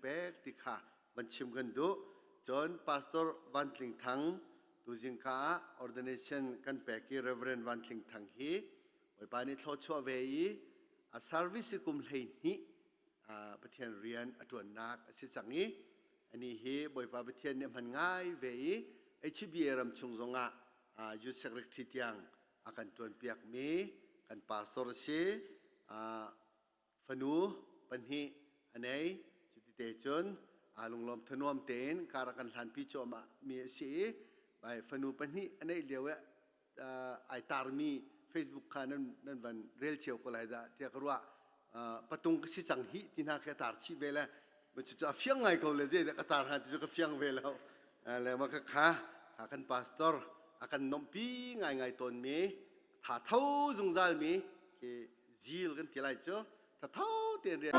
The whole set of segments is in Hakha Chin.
Pek ti kha van chim kan duh. Cun Pastor Van Tling Thang tuzing ka ah ordination kan pek i Reverend Van Tling Thang hi Bawipa nih thluachuah ve i a service kum 12 Pathian rian a ṭuannak a si cang i ani hi Bawipa Pathian nih a hman ngai ve i HBA ram chung zongah youth secretary tiang a kan ṭuanpiakmi kan pastor a si. Fanu pahnih a nei. Cuti cun aa lunglawm thanuam tein kar a kan hlanpi cuahmah mi a si i bai fanu pahnih a neih lio i ai tarmi Facebook kha nan nan van rel cio ko lai dah tiah ka ruah. Patung ka si cang hih ti hna khi a tar chih ve le cucu a fiang ngai ko le zeidah ka tar hnga ti cu ka fiang ve lo. Le ma kha kha kan pastor a kan nomhpi ngaingai tawnmi tha tho zungzal mi khi zil kan ti lai cu tha tho tein rian.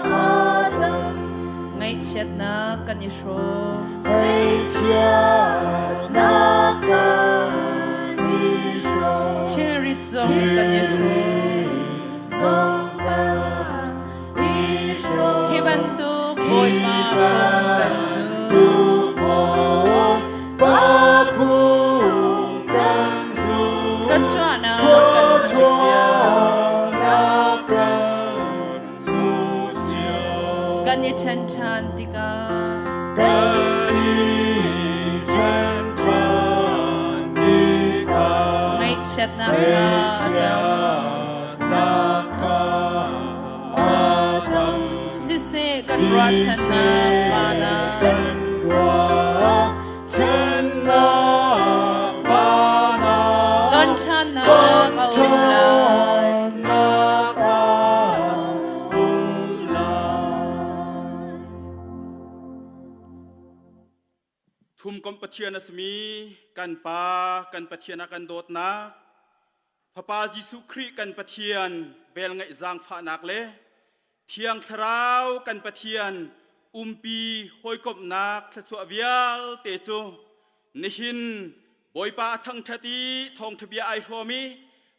Ngaihchiatnak kan i hrawm. Ngaihchiatnak kan i hrawm. Thilrit zong kan i hrawm. Zong kan i hrawm. Khi bantuk Bawipa phung kan zul. Bawipa phung kan zul. Thluachuahnak kan hmu cio. Kan i ṭhen ṭhan tikah. Kan i ṭhen ṭhan tikah. Ngaihchiatnak kha a kha a dam. Siseh kan ruahchannak van ah. Kan ruahchannak van ah. Ton ṭhannak a um lai. Ṭhannak a um lai. Thumkomh Pathian a simi kan Pa kan Pathian a kan dawtnak Fapa Jesuh Khrih kan Pathian velngeih zaangfahnak le Thiang Thlarau kan Pathian umpi hawikomhnak thluachuah vialte cu nihin Bawipa a thangṭhat i thawngṭha bia ai hrawm i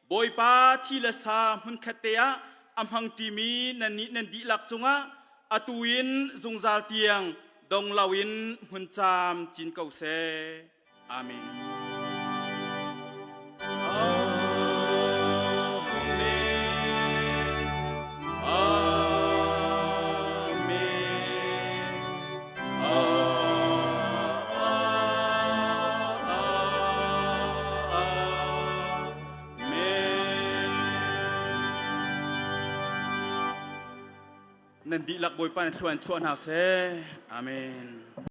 Bawipa thi le sa hmunkhat te ah a hmangṭimi nannih nan dihlak cungah atu in zungzal tiang dong loin hmun caam cin ko seh. Amen. Amen. Amen. Amen. Nan dihlak Bawipa na thluan chuah hna seh. Amen.